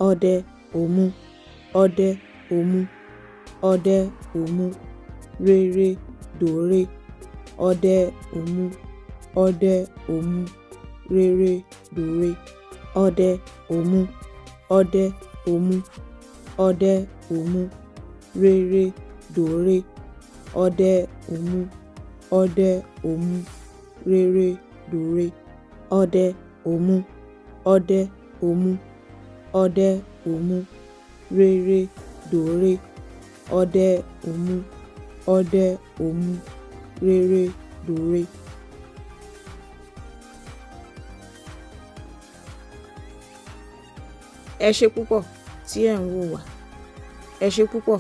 Ọdẹ Òmu, Ọdẹ Òmu, Ọdẹ Òmu, rere dòre. Ọdẹ Òmu, Ọdẹ Òmu, rere dòre. Ọdẹ Òmu, Ọdẹ Òmu, Ọdẹ Òmu, rere dòre. Ọdẹ Òmu, Ọdẹ Òmu, rere dòre. Ọdẹ Òmu, Ọdẹ Òmu, Ọdẹ Òmu, rere dòre. Ọdẹ Òmu, Ọdẹ Òmu, rere dòre. Ẹ ṣé púpọ̀ tí ẹ̀ ń wò wá. Ẹ ṣé púpọ̀.